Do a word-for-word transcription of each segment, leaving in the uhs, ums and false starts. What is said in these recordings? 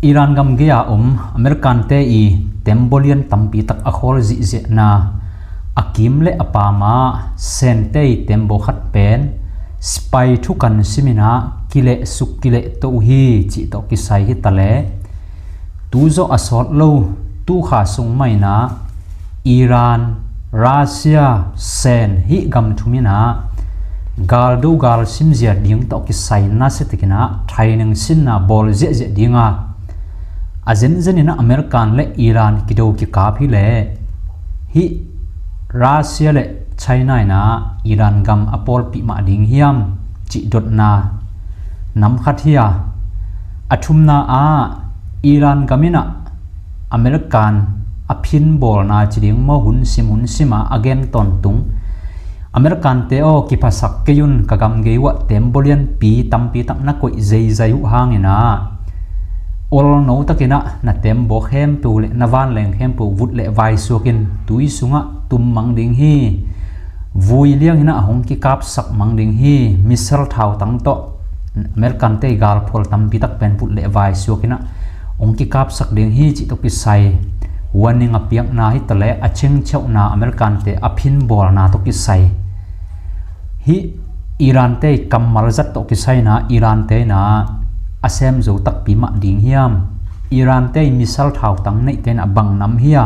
Iran gam gei-a om American-te i tembaw lian tampi tak a khawl zihziahna, a kim le a pama Sente i tembaw khat pen spy thukan siminah kilehsuk kilehto uh hi cih tawh kisai hi ta le, tu zawh a sawt lo, tu kha sung mah inah Iran, Russia, Sen hih gam thum inah galdo gal simzia ding tawh kisai nasia takinah training sinna bawl ziahziah dinga, a zenzen inah American le Iran kido kikap hi leh hih Russia le China inah Iran gam a pawlpih mah ding hiam cih dotna nam khat hi a, a thumna ah Iran gam inah American a phinbawlna ci ding maw, hun sim hun sima a gen tawntung, American-te aw, kiphasak kei un, ka gam gei uah tembaw lianpi tampi tak na koih zeizai uh hanginah olno takinah na tembaw khempeuh le na vanleng khempeuh vut le vaisuakin tui sungah tum mang ding hi. Vui lianginah hong kikapsak mang ding hi. Missile thautang tawh American-te i galphual tampi tak pen vut le vaisuakinah hong kikapsak ding hi cih tawh kisai warning a piakna hi ta le, a chengchiauhna, American-te a phinbawlna tawh kisai. Hih Iran-te i kammal zat tawh kisai inah Iran-te inah a sem zo takpi mah ding hiam? Iran-te i missile thautang neihte inah bang nam hi a,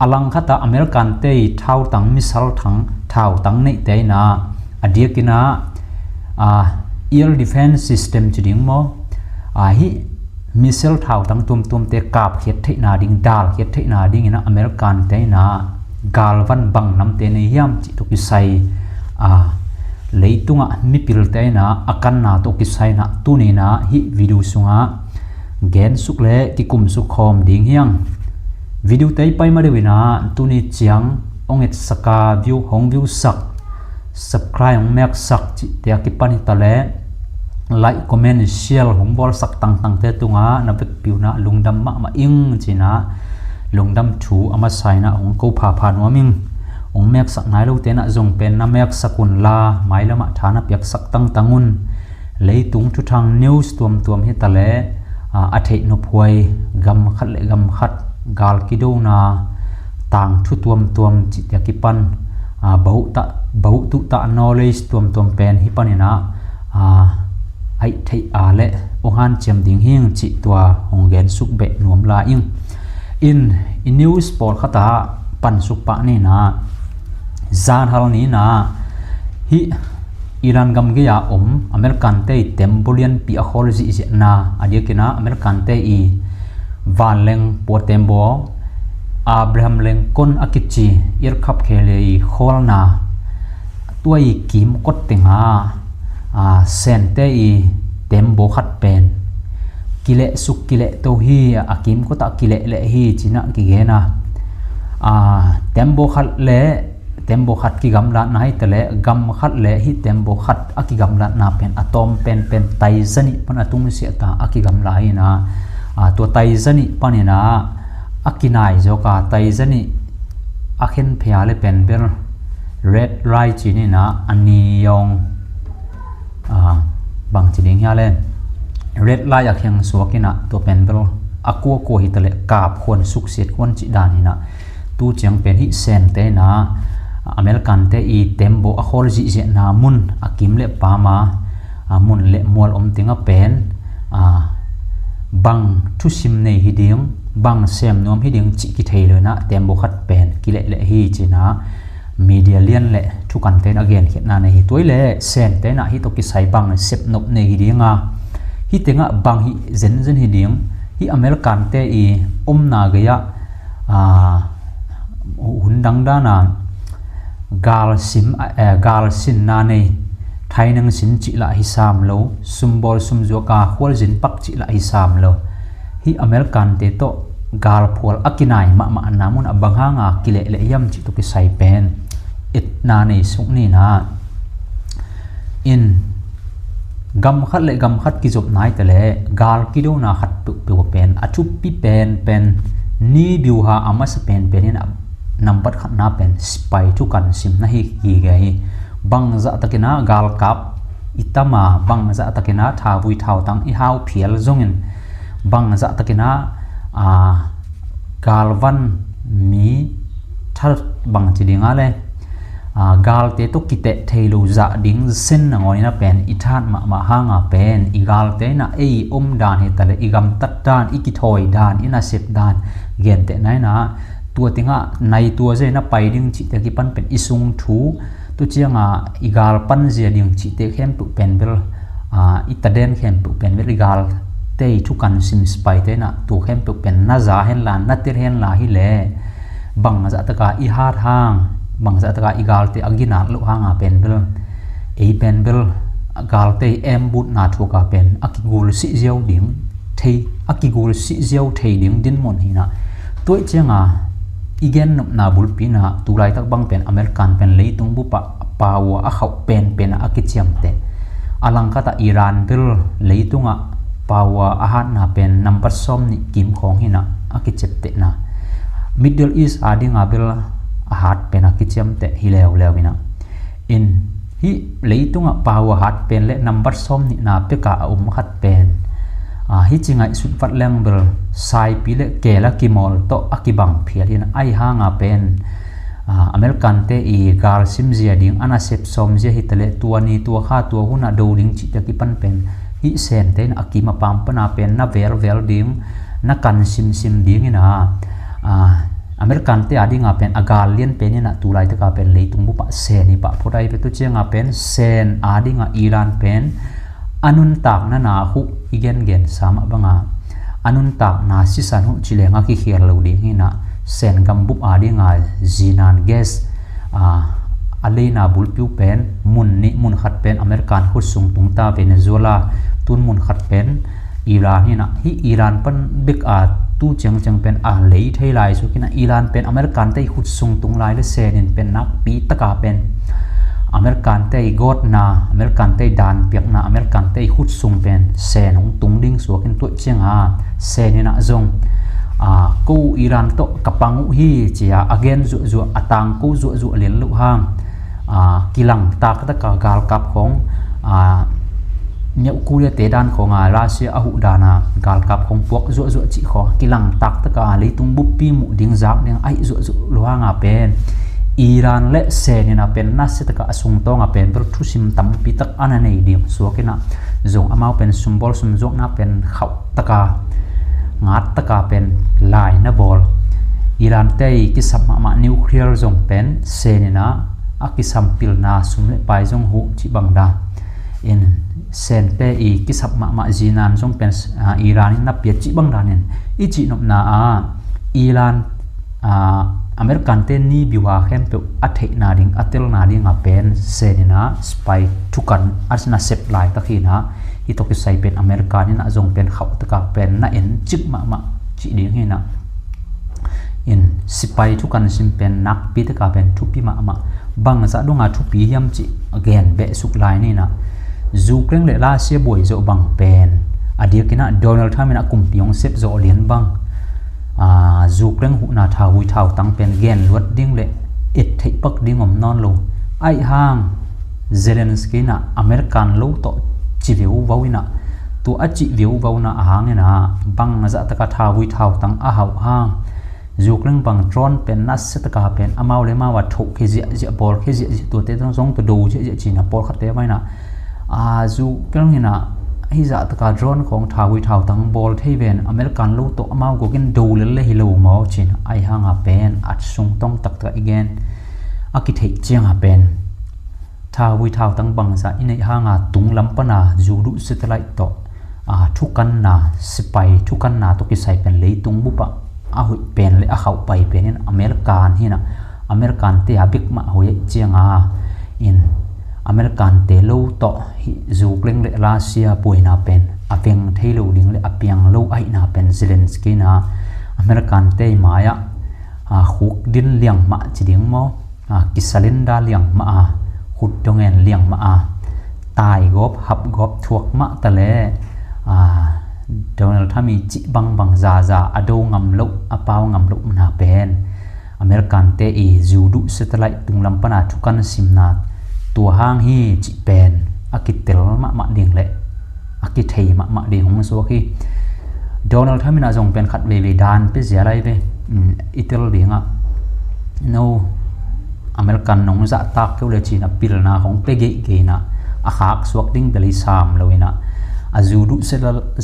a langkhatah American-te i thautang, missile thang thautang neihte inah a diakinah air defense system ci ding maw, hih missile thautang tuamtuamte kapkhiat theihna ding, dalkhiat theihna dinginah American-te inah galvan bang namte nei hiam cih tawh kisai, leitungah mipilte inah a kanna tawh kisai inah tuni inah hih video sungah gensuk le kikumsuk khawm ding hiang. Video-te i pai ma deuh inah tuni ciang hong etsaka, view, hong viewsak, subscribe hong meksak cihte a kipan hi ta le, like, comment, share hong bawlsak tangtangte tungah na vekpi unah lungdam mahmah ing cinah lungdam thu a masa inah hong ko phapha nuam ing. Hong meksak nai lote inah zong pen na meksak unla, mailamah tha na piaksak tangtang un. Leitung thuthang news tuamtuam hi ta le, a theih nophuai, gam khat le gam khat gal kidona, tangthu tuamtuam cihte a kipan, a bahuhtah, bahuhtuhtah knowledge tuamtuam pen hih paninah a theih a le hong hanciam ding hing cih tua hong gensuk beh nuam lai ing. In i news pawlkhatah pansuk pah ninah, zanhal ninah hih Iran gam gei-a om American-te i tembaw lianpi a khawl zihziahna, a diakinah American-te i vanleng pua tembaw, Abraham Lincoln a kici aircraft khe le i khawlna, tua i kimkot tenga Sente i tembaw khat pen kilehsuk kilehto hi, a kimkotah kilehleh hi cinah kigena. Tembaw khat le tembaw khat kigamlatna hi ta le, gam khat le hih tembaw khat a kigamlatna pen a tawm penpen taiza nih pan a tungsiahta a kigamla hi inah, tua taiza nih paninah a kinai zawka taiza nih a khenphei a le pen bel red line ci ninah a niyawng bangci ding hia le, red line a kheng suak inah tua pen bel a kuakua hi ta le, kap khuan, suksiat khuan cih dan inah tu ciang pen hih Sente inah American-te i tembaw a khawl zihziahna mun, a kim le pama mun le mual om tengah pen bang thusim nei hi ding, bang sem nuam hi ding cih kithei lo inah tembaw khat pen kilehleh hi cinah media lian le thukante in a genkhiatna nei hi. Tua hi le Sente inah hih tawh kisai bang sepnop nei hi dinga, hih tengah bang hih zenzen hi ding, hih American-te i omna gei-ah hun dangdana galsim, galsinna nei, thainang sin cih lah hi sam lo, sumbawl sumzuaka khualzin pak cih lah hi sam lo. Hih American-te tawh galphual a kinai mahmahna munah bang hanga kilehleh hiam cih tawh kisai pen etna nei suk ninah. In gam khat le gam khat kizop nai ta le, gal kidona khat peuhpeuh pen a thupi penpen, ni biuha a masa penpen inah nambat khatna pen spy thukan simna hi kigei hi. Bangzah takinah galkap i tama, bangzah takinah thavui thautang i hau phial zongin, Bang zahtakin ah, a, galvan mi tha bang ci ding a le, a, galte tawh kiteh thei lo zah ding sin nangawn in ah pen i that mahmah hanga pen i galte in ah ei i om dan hi ta le i gamtat dan, i kithawi dan, i nasep dan gentehna in ah, tua teng ah nai tua zia in ah pai ding cihte kipan pen i sung thu, tu cianga i gal pan zia ding cihte khempeuh pen bel, a, i taden khempeuh pen bel i galte i thukan sim sipaite in ah tua khempeuh pen na za henla, na tel henla hi le, bang zahtaka i hat hang, bang zahtaka i galte a ginat loh hanga pen bel, ei pen bel galte i embutna thuaka pen a kigulsih ziau ding thei, a kigulsih ziau thei ding dinmun hi in ah, tua cianga i gennopna bulpi in ah tulaitak bang pen American pen leitung bup ah power a khauh penpen ah a kiciamteh. A langkhat ah Iran bel leitungah power a hatna pen nambat sawm nih kim khawng hi in ah a kiciaptehna. Middle East a dinga bel a hat pen a kiciamteh hi leuleu in ah. In, hih leitungah power hat pen le nambat sawm nihna peka a um khat pen, a, hih ci ngaihsut vat leng bel saipi le keel a kimawl tawh a kibang phial hi in ah, ahi hanga pen, a, Americante i galsim zia ding, a nasep sawm zia hi ta le tua ni tua kha tua hun ah do ding cihte kipan pen hih sente in ah a kim a pam pana pen na velvel ding, na kan simsim ding in ah, a, Americante a dinga pen a gal lian pen in ah tulaitaka pen leitung bup ah sen i pah phot ahi ve. Tu cianga pen sen a dinga Iran pen a nuntakna na huh i gengensa mah banga a nuntakna sisan huh ci leng a kikhial lo ding hi in ah, sen gam bup a dinga zinan gas, a, a leina bulpi uh pen mun nih, mun khat pen American khut sung tung ta, Venezuela, tun mun khat pen Iran hi in ah, hih Iran pan bek a tu ciangciang pen a lei thei lai suak hi in ah, Iran pen Americante i khut sung tung lai le sen in pen nakpi taka pen Americante i gawtna, Americante i danpiakna, Americante i khut sung pen sen hong tung ding suak in, tua cianga sen in ah zong, a, ko Iran tawh ka pang uh hi ci a a gen zuahzuah, a tangko zuahzuah lian loh hang, a, kilang taktaka galkap khawng, a, North Korea te dan khawnga Russia a huh dana galkap khawng puak zuahzuah cih khawng kilang taktaka leitung buppi muh ding zak ding ahi zuahzuah lo hanga pen Iran le sen in ah pen nasiataka a sungtawnga pen bel thusim tampi tak a na nei ding suak in ah, zong amau pen sumbawl sumzuakna pen khauh taka, ngat taka pen lai na bawl. Irante i kisap mahmah nuclear zong pen sen in ah a kisampilna sum le pai zong huh cih bang dan in, sente i kisap mahmah zinan zong pen, a, Iran in na pia cih bang dan in, i cihnopna ah Iran, a, Americante ni biua khempeuh a theihna ding, a telna dinga pen sen in ah spy thukan a nasep laitak hi in ah, hih tawh kisai pen American in ah zong pen khauh taka pen na en cik mahmah cih ding hi in ah. In, sipai thukan sim pen nakpi taka pen thupi mahmah. Bangzah donga thupi hiam cih gen behsuk lai ni in ah, Ukraine le Russia buai zawh bang pen a diakin ah Donald Trump in ah kumpi hong sep zawh lian bang, a, Ukraine huhna thauvui thautang pen gen luat ding le et theih pak ding om nawn lo. Ahi hang Zelensky in ah American lo tawh ci viuvau in ah, tua a cih viuvauna a hang in ah bangzah taka thauvui thautang a hauh hang, Ukraine bang drone pen nasiataka pen amau le amau a thoh khia ziahziah, bawl khia ziahziah, tuate zong tawh do ziahziah ci in ah pawlkhatte mah in ah, a, Ukraine in ah hih zahtaka drone khawng thauvui thautang bawl thei ven, American lo tawh amau guakin do lel le hi lo maw ci in ah, ahi hanga pen a sungtawng taktak i gen a kitheih cianga pen thauvui thautang bangzah i neih hanga tunglam pana zu duh satellite tawh, a, thukanna, sipai thukanna tawh kisai pen leitung bupah a hoih pen le a khauh pai pen in American hi in ah, Americante a bek mah hoih ahih cianga in Americante lo tawh hih Ukraine le Russia buaina pen a veng thei lo ding le a piang lo ahihna pen Zelensky in ah Americante i mai-ah, a, khukdin liang mah ci ding maw, a, kisalinda liang mah a, khut dong en liang mah a, taigawp hapgawp thuak mah ta le, a, Donald Trump i cih bangbang zaza a do ngam loh, a pau ngam lohna pen Americante i zu duh satellite tunglam pana thukan simna tua hang hi cih pen a kitel mahmah ding le a kithei mahmah ding hong suak hi. Donald Trump in ah zong pen khat veivei dan pia zia lai ve. I tel dingah no American nong zahtak keu le cin ah pilna hong pia geihgeih in ah a khak suak ding bel i sam lo in ah a zu duh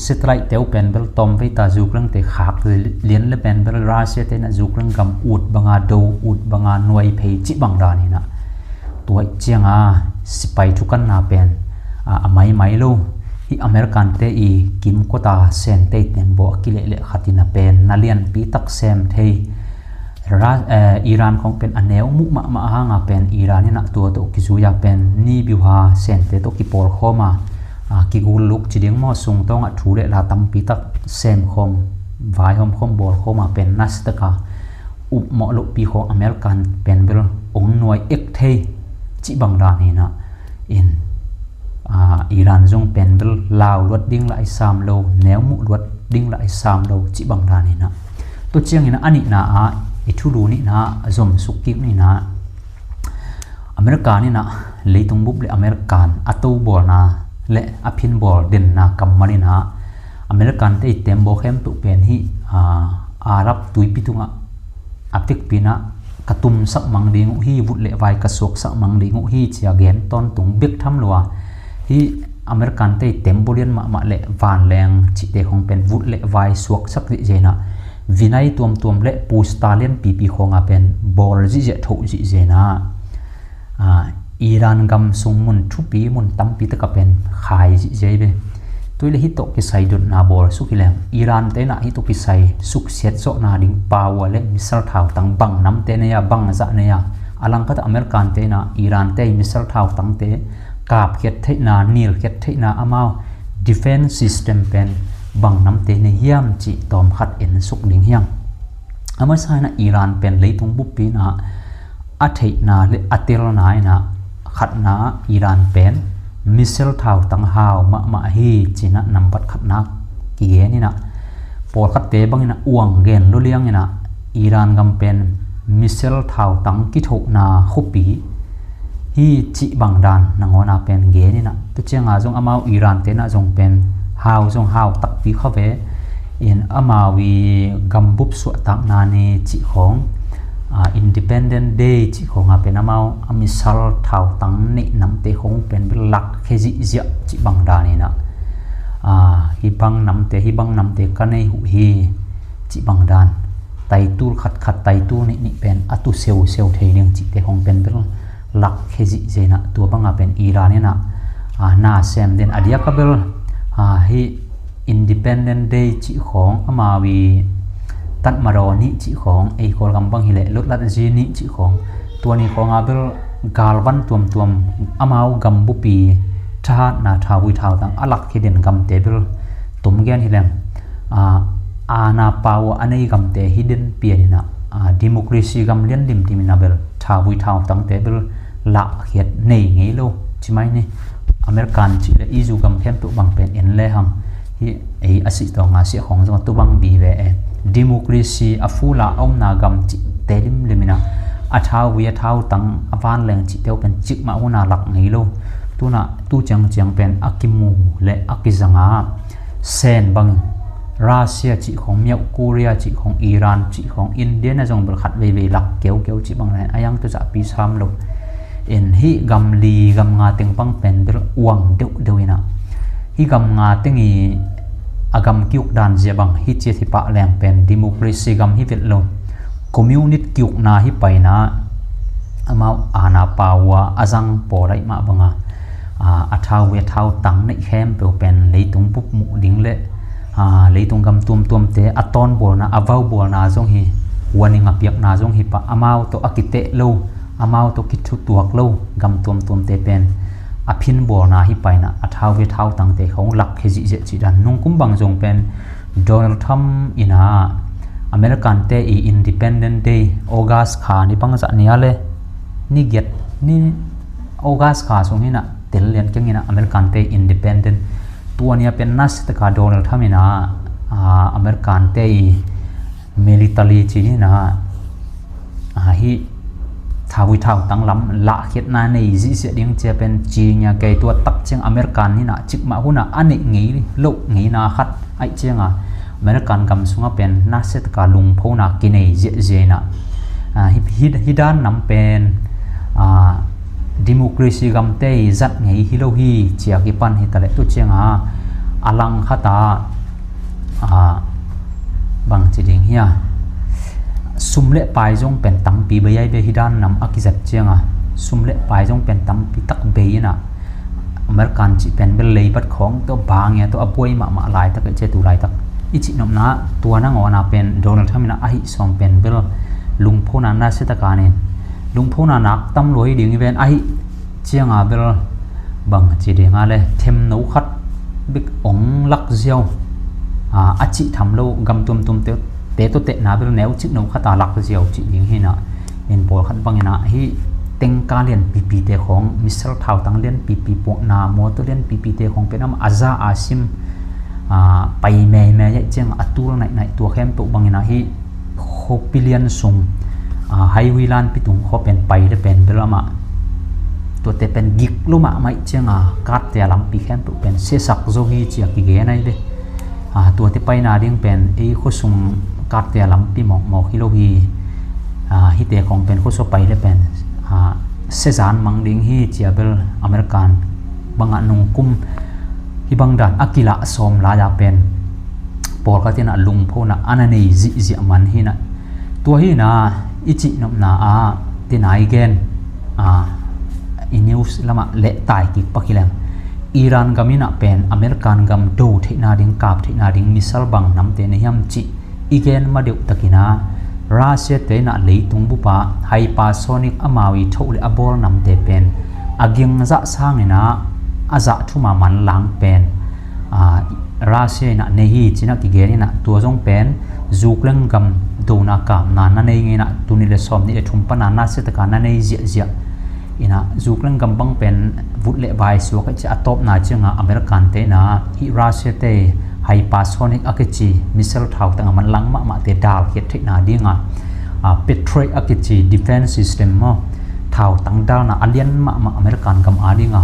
satellite te uh pen bel tawm vei ta, Ukraine te khak lian le pen bel Russia te in ah Ukraine gam ut banga do, ut banga nuai phei cih bang dan in ah tua cianga sipai thukanna pen a maimai lo. Hih American te i kimkota Sente i tembaw a kilehleh khat in ah pen na lianpi tak sem thei. Iran khong pen a neu muh mahmah hanga pen Iran in ah tua tawh kizui a pen ni biuha Sente tawh kipawlkhawm a kigulluk ci ding maw, sungtawngah thu le la tampi tak semkhawm, vaihawmkhawm bawlkhawm a pen nasataka upmawh lohpi khawng American pen bel ong nuai ek thei cih bang dan in ah in Iran zong pen bel lau luat ding lah i sam lo, neu muh luat ding lah i sam lo cih bang dan in ah. Tua ciangin ah a nihna ah i thulu nihna ah zom suk kik nihna ah American in ah leitung bup le American a tobawlna le a phinbawl denna kammal in ah American te i tembaw khempeuh pen hih Arab tuipi tungah a pekpi in ah ka tumsak mang ding uh hi, vut le vai ka suaksak mang ding uh hi cia gen tawntung bek tham lo a, hih American te i tembaw lian mahmah le vanleng cihte khong pen vut le vai suaksak zihzia in ah vinai tuamtuam le pusta lianpipi khawng a pen bawl zihziah thoh zihzia in ah Iran gam sung mun thupi mun tampi taka pen khai zihzia hi ve. Tua hi le hih tawh kisai dotna bawl suk hi leng Iran te in ah hih tawh kisai suksiat zawhna ding power le missile thautang bang namte nei a, bang zah nei a, a langkhat ah American te in ah Iran te i missile thautangte kapkhiat theihna, nilkhiat theihna amau defense system pen bang namte nei hiam cih tawmkhat en suk ding hiam. A masa in ah Iran pen leitung buppi in ah a theihna le a telna in ah khatna Iran pen missile thautang hau mahmah hi ci-in ah nambat khatna kigen in ah pawlkhatte bangin ah uang gen lo liang in ah Iran gam pen missile thautang kithohna khuapi hi cih bang dan nangawn a pen gen in ah, tua cianga zong amau Iran te in ah zong pen hau zong hau takpi kha ve. In amau i gambup suahtakna ni cih khawng, Independent Day cih khawng a pen amau a missile thautang neih namte khawng pen bel lakkhia zihziah cih bang dan in ah, hih bang namte, hih bang namte ka nei uh hi cih bang dan, taitul khatkhat, taitul neihneih pen a tu seuseu thei ding cihte khawng pen bel lakkhia zihziah in ah, tua banga pen Iran in ah na sem den a diak a bel hih Independent Day cih khawng, amau i Tatmadaw nih cih khawng, ei Kawlgam bang hileh Lutlatzi nih cih khawng, tua ni khawng a bel galvan tuamtuam amau gambupi thahatna thauvui thautang a lakkhia den gamte bel tum gen hi leng, aana power a nei gamte hi den pian in ah, democracy gam lian limlim in ah bel thauvui thautangte bel lahkhiat nei ngei lo ci mai ni. American cih le E U gam khempeuh bang pen en le hang hih ei a sih tawnga siah khawng zong a tu bang bi ve e. Democracy a fula a omna gam cihte limlim in ah a thauvui a thautang a vanleng cihte uh pen cikmah huna lak ngei lo. Tunah tu ciangciang pen a kimu le a kizanga Sen bangin Russia cih khawng, Miauh Korea cih khawng, Iran cih khawng, India na zong bel khat veivei lak keukeu cih bang len a yang tuzahpi sam lo. In hih gam li gam nga teng bang pen bel uang deuhdeuh in ah hih gam nga teng i a gam kiuk dan zia bang hi ciat hi pah leng pen democracy gam hi vet lo. Communist kiukna hi paina amau aana power a zang pawl aih mah banga a thauvui a thautang neih khempeuh pen leitung bup muh ding le leitung gam tuamtuamte a tawnbawlna, a vaubawlna zong hi, huaning a piakna zong hi pah, amau tawh a kiteh lo, amau tawh kithutuak lo gam tuamtuamte pen a phinbawlna hi paina a thauvui a thautangte khawng lakkhia zihziah cih dan. Nungkum bang zong pen Donald Trump in ah American te i Independent Day, August kha ni bangzah ni a le ni giat ni, August kha sung hi in ah tel lian keng in ah American te i Independent, tua ni a pen nasataka Donald Trump in ah American te i military ci ni in ah hih thauvui thautang lam lahkhiatna nei zihziah ding cia pen ci nia kei. Tua tak ciang American in ah cikmah hun ah a neih ngei loh ngeina khat aih cianga American gam sungah pen nasia taka lungphona kinei ziahziah inah, ah, hi, hi, hi dan nam pen, ah, democracy gamte i zat ngei hi lo hi ci a kipan hi taleh tu cianga a langkhata, ah, bangci ding hia, sum le pai zong pen tampi bei ai be hi dan nam a kizat cianga sum le pai zong pen tampi tak bei inah American cih pen bel leibat khawng tawh bangia tawh a buai mahmah laitak i cia tu laitak i cih nopna tua nangawna pen Donald Trump inah ahi sawm pen bel lungphona nasia taka nen lungphona nak tam lua hi ding i ven ahi cianga bel bangci dinga le themno khat bik ong lak ziau, a, a cih tham lo gam tuamtuam te, te tawh tehna bel neu cik no khata lak ziau cih ding hinah in pawlkhat banginah hi tengka lianpipite khawng misal thautang lianpipi puakna mawtaw lianpipite khawng pen ama a za a sim, a, pai meimei a ciang a tul naihnaih tua khempeuh banginah hi khuapi lian sung, a, highway lanpi tung khaw pen pai le pen bel amah tuate pen gik lo mahmah cianga katte a lampi khempeuh pen siasak zo hi cia kigen ai le, a, tuate paina ding pen ei khuasung katte a lampi mawkmawk hi lo hi, a, hite khawng pen khuasua pai le pen, a, siazan mang ding hi cia bel American bangah nungkum hi bangdan a kilah sawm lai-a pen pawlkhat inah lungphona a na nei zihziah man hinah tua hinah i cih nopna ah tina i gen, a, i news lamah lehtai kik pak hileng Iran gam inah pen American gam do theihna ding kap theihna ding misal bang namte na hiam cih i gen ma deuh takinah Russia te inah leitung bupa hypersonic amau i thoh le a bawl namte pen a gingzah sanginah a zah thuma manlang pen, a, Russia inah nei hi cinah kigen inah tua zong pen Zukleng gam dona kapna na nei ngeinah tuni le sawm nih le thum pana nasia taka na nei ziahziah inah Zukleng gam bang pen vut le vai suak a ci a tawpna cianga American te inah hi Russia te hypersonic a kici missile thautang a manlang mahmahte dalkhiat theihna dinga, a, Patriot a kici defense system maw thautang dalna a lian mahmah American gam a dinga,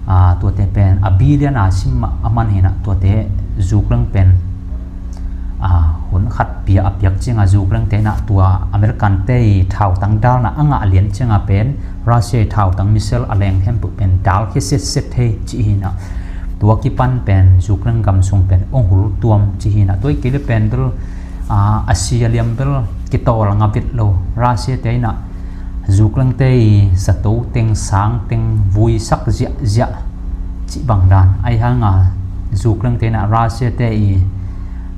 a, tuate pen a billion a sim mah a man hinah tuate Zukleng pen, a, hun khat pia a piak cianga Zukleng te inah tua American te i thautang dalna a ngah lian cianga pen Russia i thautang missile a leng khempeuh pen dalkhia setset thei cih hinah tua kipan pen Zukleng gam sung pen ong hul tuam cih hinah tua i kei le pen bel, a, a si a liam bel kitawl nga vet lo Russia te inah Zukleng te i zato teng sang teng vuisak ziahziah cih bangdan ahi hanga Zukleng te inah Russia te i,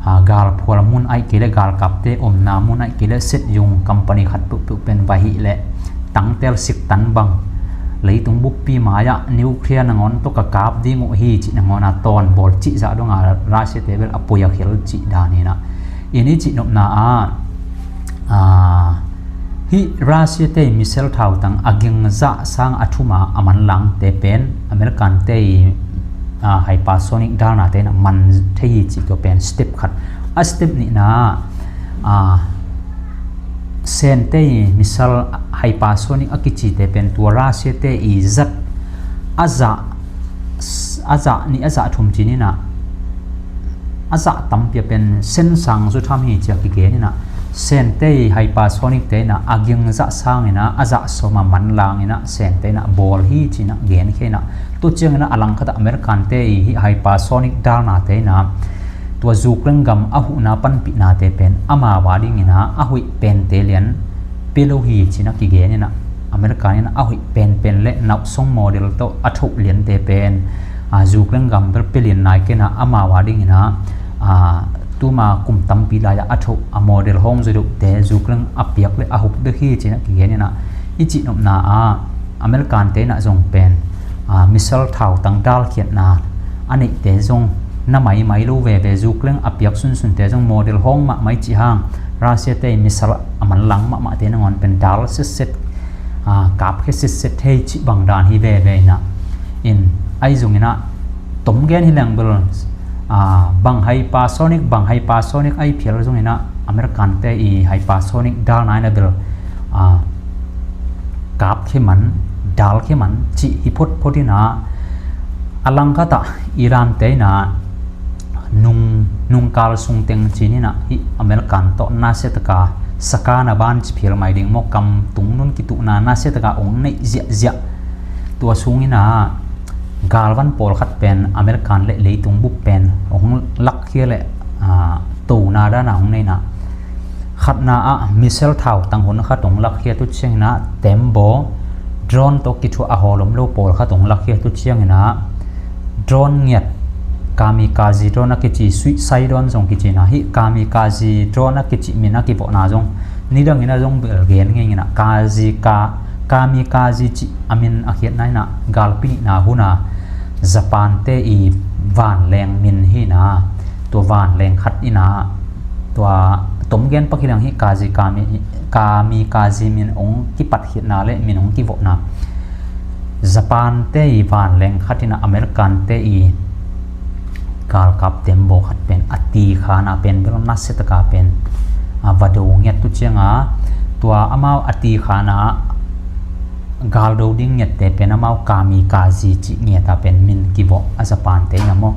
a, galphual mun aih kei le galkapte omna mun aih kei le set yung company khat peuhpeuh pen vai hih le tangtel sik tan bang leitung buppi mai-ah nuclear nangawn tawh ka kap ding uh hi cih nangawn a tawnbawl cih zah donga Russia te bel a poi a khel cih dan hinah in i cih nopna ah, a, hih Russia te i missile thautang a gingzah sang a thuma a manlangte pen American te i, a, hypersonic dalnate inah man thei hi cih tua pen step khat a step nihna, a, Sen te i missile hypersonic a kicite pen tua Russia te i zat a zah, a zah nih a zah thum cin inah a zah tampi a pen sen sang zu tham hi cia kigen inah Sen te i hypersonic te inah a gingzah sang inah a zah sawm a manlang inah Sen te inah bawl hi cinah genkhia inah tu ciang inah a langkhatah American te i hih hypersonic dalna te inah tua Zukleng gam a huhna panpihnate pen amau a dinginah a huih pente lian pia lo hi cinah kigen inah American inah a huih penpen le nauhsong model tawh a thoh liante pen, a, Zukleng gam bel pia lian nai kenah amau a dinginah, a, tuma kum tampi lai-ah a thoh a model hawng zaw deuhte Zukleng a piak le a hup deuh hi cinah kigen inah i cih nopna ah American te inah zong pen, a, missile thautang dalkhiatna a neihte zong na maimai lo veve Zukleng a piak sunsunte zong model hawng mahmai cih hang Russia te i missile a manlang mahmahte nangawn pen dal setset, a, kapkhia setset thei cih bangdan hi veve inah in ahi zonginah tom gen hi leng bel, a, bang hypersonic bang hypersonic ahi phial zonginah American te i hypersonic dalna inah bel, a, kapkhia man dalkhia man cih hi photphot inah a langkhatah Iran te inah nung Nungkal sung teng ci-in ah hih American tawh nasia taka sakana ban ci phial mai ding maw, kam tung nun kituhna nasia taka ong neih ziahziah. Tua sungin ah galvan pawlkhat pen American le leitung bup pen ong lakkhia le, ah, tona dana ong neihna. Khatna ah missile thautang hun khat ong lakkhia, tu ciangin ah tembaw drone tawh kithuah a hawlom lo pawlkhat ong lakkhia, tu ciangin ah drone ngiat, kamikaze drone a kici, suicide drone zong kici na, hih kamikaze drone a kici min a kivawhna zong nidangin ah zong bel gen ngei in ah, kazi ka, kamikaze cih a min a khiatna in ah galpi nihna hun a Japan te i vanleng min hi na, tua vanleng khat in ah tua tom gen pak hi leng hih kazi kami, kamikaze min ong kipat khiatna le min ong kivawhna. Japan te i vanleng khat in ah American te i galkap tembaw khat pen a ti khan a pen bel nasia taka pen, ah, va do ngiat, tu ciang a tua amau a ti khan a galdo ding ngiatte pen amau kamikaze cih ngiat a pen min kivawh a Japan te in ah maw.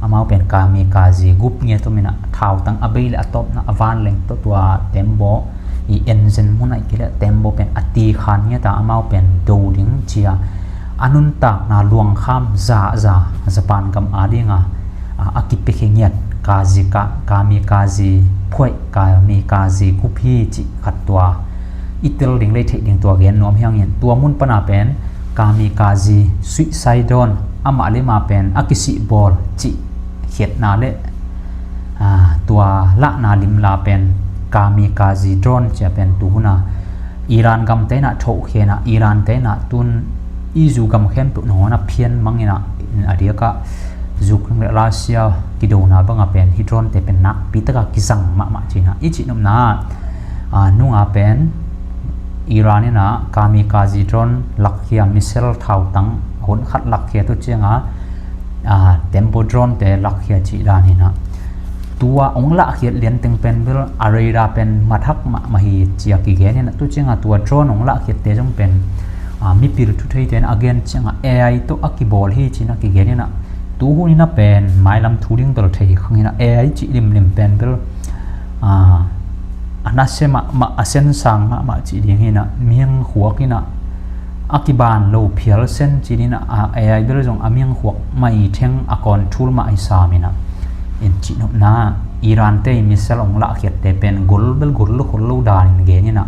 Amau pen kamikaze group ngiat om in ah thautang a bei le a tawpna a vanleng tawh tua tembaw i engine mun ah i kile tembaw pen a ti khan ngiat a amau pen do ding ci a a nuntakna luangkham zaza Japan gam a ding a, a, a kipiakhia ngiat kazi ka, kamikaze phuaih, kamikaze group hi cih khat tua i tel ding le i theih ding tua gen nuam hi hang in, tua mun pan a pen kamikaze, suicide drone, amah le mah pen a kisih bawl cih khiatna le, ah, tua lahna limla pen kamikaze drone ci a pen tu hun a Iran gam te in ah thohkhia in ah, Iran te in ah tun i zu gam khempeuh nangawn a phian mang in ah, a diak ah Ukraine le Russia kidona bang a pen hih drone te pen nakpi taka kizang mahmah ci in ah i cihnopna, ah, nung a pen Iran in ah kamikaze drone lakkhia, missile thautang hun khat lakkhia, tu ciang a, ah, tembaw drone te lakkhia cih dan hi in ah. Tua ong lahkhiat lian teng pen bel a radar pen mathak mahmah hi ci a kigen in ah, tu ciang a tua drone ong lahkhiatte zong pen, ah, mipil thutheite in a gen ciang a A I tawh a kibawl hi ci in a kigen in ah, tu hun in a pen mailam thu ding bel thei khang in ah A I cih limlim pen bel, ah, a nasia mahmah, a sensang mahmah cih ding hi in ah, mihing khuak in ah a kiban lo phial sen ci in ah, a, A I bel zong a mihing khuak mah i theng a control mah hi sam in ah. In cihnopna Iran te i missile ong lahkhiatte pen gol bel gol lo khol lo dan in gen in ah,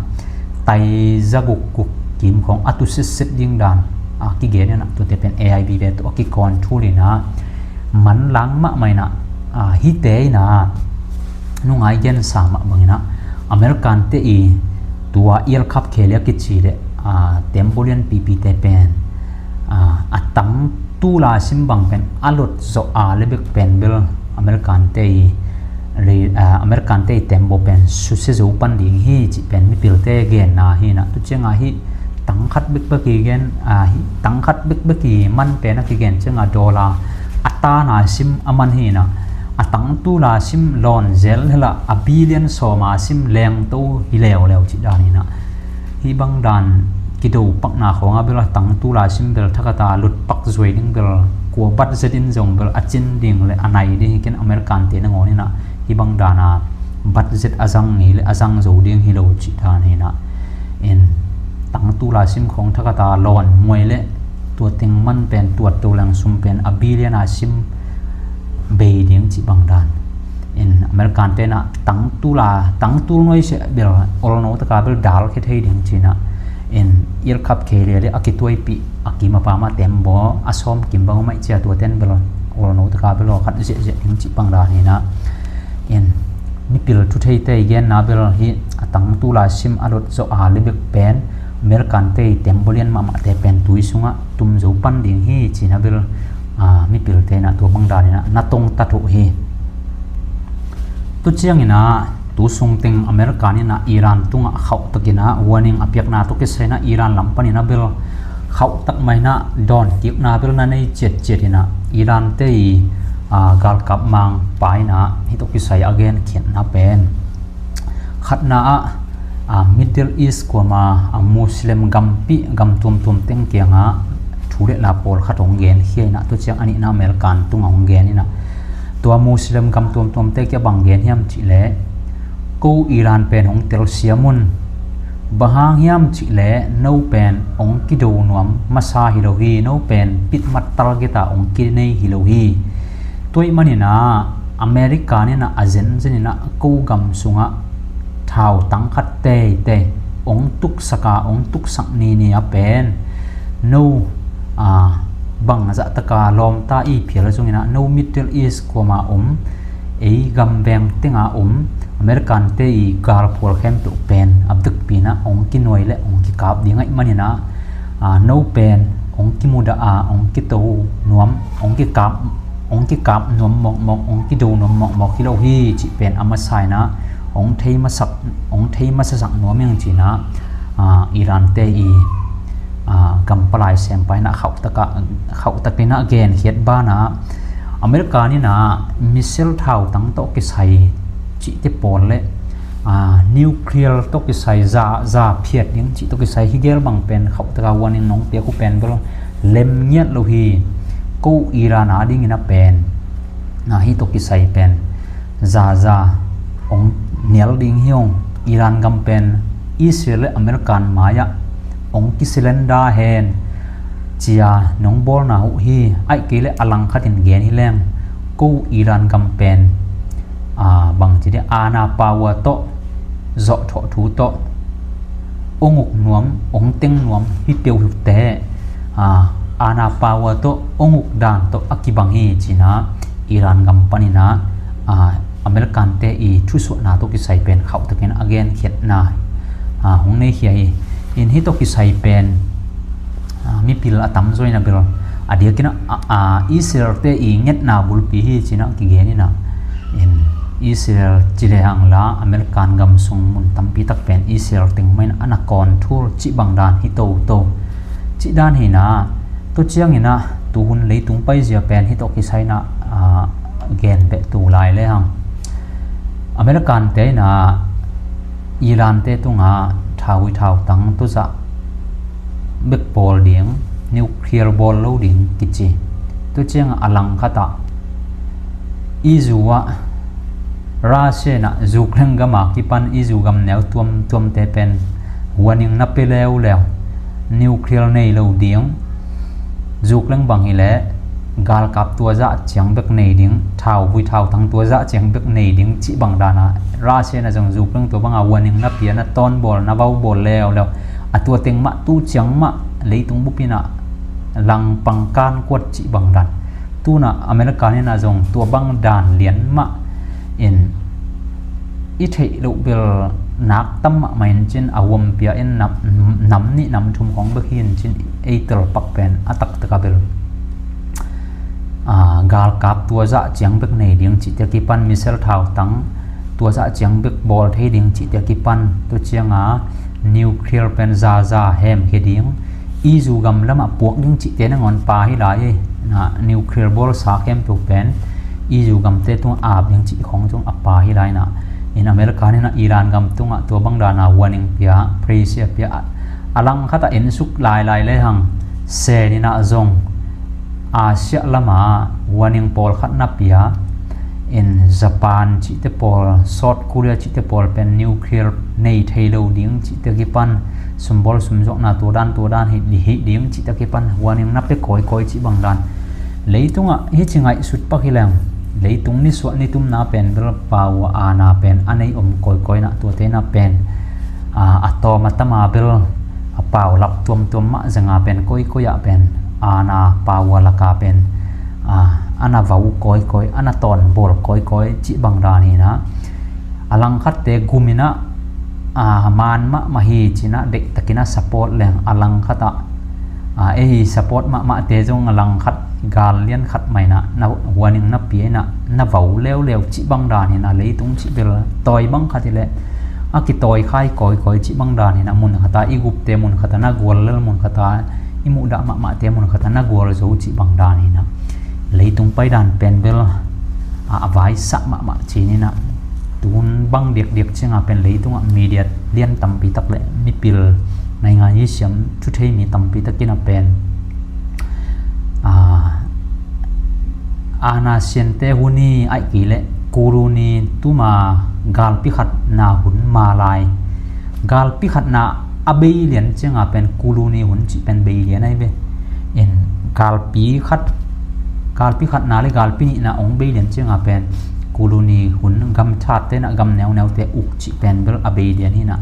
tai za guk guk kim khawng a tu sitsit ding dan a kigen in ah, tuate pen A I vive tawh a kicontrol in ah, manlang mahmah in ah, ah, hihte in ah nung a i gensa mah bang in ah American te i tua aircraft carrier kici le, ah, tembaw lianpipi te pen, ah, a tang tula sim bang pen a lot zawh a le bek pen bel American te i, ah, American te i tembaw pen susia zo pan ding hi cih pen mipilte genna hi in ah, tu ciang a hih tang khat bekbek i gen, ah, hih tang khat bekbek i man pen a kigen ciang a dollar a tana sim a man hi in ah, a tang tula sim lawn zel hela a billion sawma sim lengto hi leuleu cih dan hi in ah. Hih bang dan kido pakna khawng a bel a tang tula sim bel thakhat a lut pak zuai ding bel kua budget in zong bel a cin ding le a nai ding hi ken American te nangawn in ah hih bang dan a budget a zang ngei le a zang zo ding hi lo cih dan hi in ah. In tang tula sim khawng thakhat a lawn muai le tua teng man pen tuat to leng sum pen a billion a sim bei ding cih bang dan. In American te in ah tang tula, tang tul nuai se bel olno taka bel dal khe thei ding ci in ah. In aircraft carrier le a kituaipih a kim a pam a tembaw a sawm kim bang maih cia tuate in bel olno taka bel aw khat ziahziah ding cih bang dan hi in ah. In mipil thutheite i genna bel hih a tang tula sim a lot zawh a le bek pen American te i tembaw lian mahmahte pen tui sungah tum zo pan ding hi ci in ah bel, ah, mipilte in ah tua bang dan in ah na tongtat uh hi. Tu ciang in ah tu sung teng American in ah Iran tungah khauhtak in ah warning a piakna tawh kisai in ah Iran lam pan in ah bel khauhtak mah in ah dawn kikna bel na nei ciatciat in ah Iran te i, ah, galkap mangpa in ah hih tawh kisai a genkhiatna pen khatna ah, ah, Middle East kuama, ah, Muslim gampi gam tuamtuam teng kiangah thu le la pawlkhat hong genkhia in ah tu ciang a nihna American tungah hong gen in ah Tua Muslim gam tuamtuamte kia bang gen hiam cihleh, ko Iran pen hong telsiam un. Bang hang hiam cihleh no pen hong kido nuam masa hi lo hi, no pen pitmat target a hong kinei hi lo hi. Tua ahih maninah America ninah a zenzeninah ko gam sungah thau tang khat teitei hong tuksak a, hong tuksak nini a pen no a bang zahtaka lawmta i phial zonginah no Middle East kuama om, ei gam veng tenga om Americante i galphual khempeuh pen a bikpinah hong kinuai le hong kikap ding ahih maninah, a, no pen hong kimudah a, hong kito nuam, hong kikap, hong kikap nuam mawkmawk, hong kido nuam mawkmawk hi lo hi cih pen a masa inah hong thei masak, hong thei masasak nuam ing cinah, a, Irante i, a, gam palai sempa inah khauhtaka, khauhtakinah genkhiat banah America ninah missile thau tang tawh kisai cihte pawl le, a, nuclear tawh kisai za, za phiat ding cih tawh kisai hi gel bang pen khauhtaka warning nong piak uh pen bel lem ngiat lo hi. Ko Iran a dingin a pen, a, hih tawh kisai pen za za hong nial ding hi ung. Iran gam pen Israel le American mai-ah hong kisurrender hen cia nong bawlna uh hi. Ahih kei le a langkhatin gen hi leng, ko Iran gam pen, a, bangci dih, ana power tawh, zawhthawh thu tawh hong uk nuam, hong teng nuam hi peuh hi uh teh, a, ana power tawh hong uk dan tawh a kibang hi cinah Iran gam paninah, a, Americante i thusuahna tawh kisai pen khauhtakin a genkhiatna, a, hong neikhia hi. In hih tawh kisai pen, a, mipil a tamzaw inah bel a diakinah, a, a, Israelte i ngetna bulpi hi cinah kigeninah, in Israel ci le hang la American gam sung mun tampi tak pen Israel teng mah in a na control cih bang dan hi toto cih dan hinah, tua cianginah tuhun leitung paizia pen hih tawh kisai inah, a, gen beh tu lai le hang Americante inah Irante tungah thaui thautang tuzah bek bawl ding, nuclear bawl lo ding kici. Tua ciangah a langkhatah i zu ah Russia inah Ukraine gam a kipan i zu gam neu tuamtuamte pen warning na pia leuleu, nuclear nei lo ding, Ukraine bang hileh galkap tua zah ciang bek nei ding, thauvui thautang tua zah ciang bek nei ding cih bang danah Russia inah zong Ukraine tua banga warning na pia, na tawnbawl, na vaubawl leuleu. A tua teng mah tu ciang mah leitung bupinah langpang kankuat cih bang dan. Tunah America ninah zong tua bang dan lian mah in i theih loh bel nak tam mahmah in cin a huampia in nam, nam nih nam thum khawng bek hi in cin ei telpak pen a taktak a bel, a, galkap tua zah ciang bek nei ding cihte a kipan, missile thautang tua zah ciang bek bawl thei ding cihte a kipan, tua cianga nuclear pen zaza hemkhia ding, i zu gam lamah puak ding cihte nangawn pha hi lai. Na, nuclear bawlsa khempeuh pen i zu gamte tungah ap ding cih khawng zong a pha hi lai na. In America ninah Iran gam tungah tua bang dana warning pia, pressure pia, a, a langkhatah ensuk lailai lehang se ninah zong Asia lama warning pawlkhat na pia. In Japan cihte pawl, South Korea cihte pawl pen nuclear nei thei lo ding cihte kipan, sumbawl sumzawhna tua dan tua dan hi, hi ding cihte kipan warning na pia kawikawi cih bang dan. Leitungah hici ngaihsut pak hi leng, leitung nisuah nitumna pen bel pau a ana pen a nei om kawikawi na, tuate na pen, a, a tawm a tama bel a paulap tuamtuam mah zenga pen kawikawi ah pen ana pau a laka pen, a, ana vau kawikawi, ana tawnbawl kawikawi cih bang dan hi na. A langkhatte guminah, a, man mahmah hi cinah deihtakinah support leng, a langkhatah, a, ei support mahmahte zong a langkhat gal lian khat mainah na warning na pia inah na vau leuleu cih bang dan hinah, leitung cih bel tawi bang khat hileh a kitawi khai kawikawi cih bang dan hinah, mun khata i gupte, mun khata na gual lel, mun khata i muhdah mahmahte, mun khata na gual zo cih bang dan hinah. Leitung paidan pen bel, a, a vaisah mahmah cininah. Tun bang diakdiak cianga pen leitungah media lian tampi tak le mipil naingan i siam thuthei mi tampi takin a pen, a, Aana siante hun hi aih kei leh kuluni tuma galpi khatna hun ma lai. Galpi khatna a bei lian cianga pen kuluni hun cih pen bei lian ahi ve. In galpi khat galpi khatna le galpi nihna ong bei lian cianga pen kuluni hun gam thatte na gam neuneute uk cih pen bel a bei lian hi na.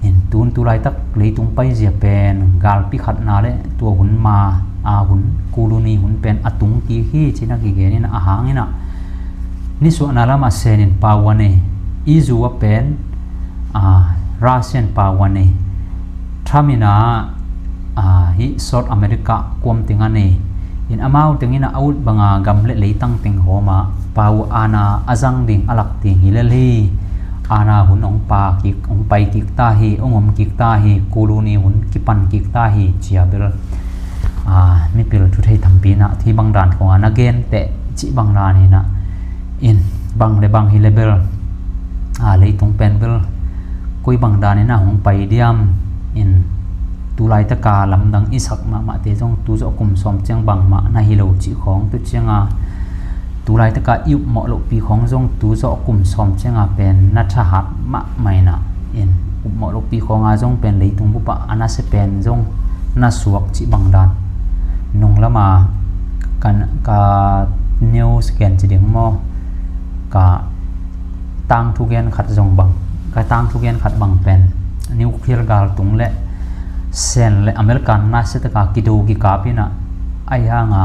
In tun tulaitak leitung paizia pen galpi khatna le tua hun ma a hun kuluni hun pen a tung kik hi cina kigen in a hang in a nisuahna lam a senin pau a nei. Izu a pen Russian pau a nei. Trump in a hi South America kuam ting a nei. In amau tengin a ut banga gam le leitang teng hawma pau aana a zang ding a lak ding hi lel hi. Aana hun ong pa kik ong pai kik ta hi, ong om kik ta hi, kuluni hun kipan kik ta hi cia bel mipil thuthei tampi na thi bang dan khonga na gen teh cih bang dan hi na. In bang le bang hi le bel leitung pen bel koi bang dan in a hong pai diam. In tulaitaka lamdang i sak mahmahte zong tu zawh kum sawm ciang bangmah na hi lo cih khawng tu cianga tulaitaka i upmawh lohpi khawng zong tu zawh kum sawm cianga pen na thahat mahmah in a. In upmawh lohpi khawnga zong pen leitung bupah a nasia pen zong na suak cih bang dan nung lama ka news gen ci ding maw, ka tangthu gen khat zong bang ka tangthu gen khat bang pen nuclear galtung le sen le American nasia taka kido kikap in a ahi hanga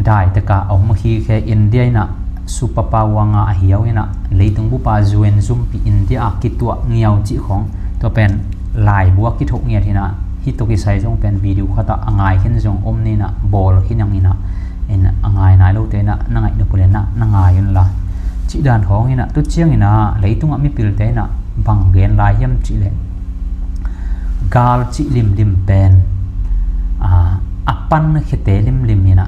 dai taka a om hi khe India in a super power nga a hiau in a leitung bupa U N zumpi India a kituah ngiau cih khawng tua pen laibu a kithoh ngiat hi na. Hi tua kisai zong pen video khat a ngai khin zong om ni na bawl khin ang in a. In a ngai nai lote in a na ngaih na pule na na ngai un la cih dan khawng in a tu ciang in a leitung a mipilte in a bang gen lai hiam cih leh gal cih limlim pen a pan khete limlim in a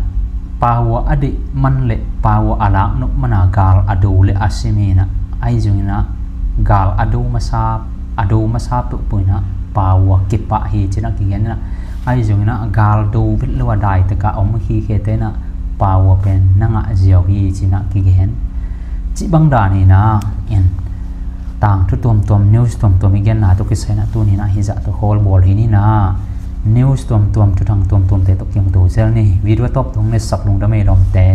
pau a a deih man le pau a a lak nop man a gal a do le a sim hi in a. Ahi zong in a gal a do masa a do masa peuhpeuh in a pau a kipah hi cin a kigen in a. Ahi zong in a gal do vet lo a dai taka om hi khete in a pau a pen na ngah ziau hi cin a kigen. Cih bang dan hi na in tangthu tuamtuam news tuamtuam i genna tu kisai na tuni na hi zah tu khawl bawl hi ni na. News tuamtuam thuthang tuamtuamte tu kiang tu zel ni. Video tawp tung ne sak lungdam ei lawmte.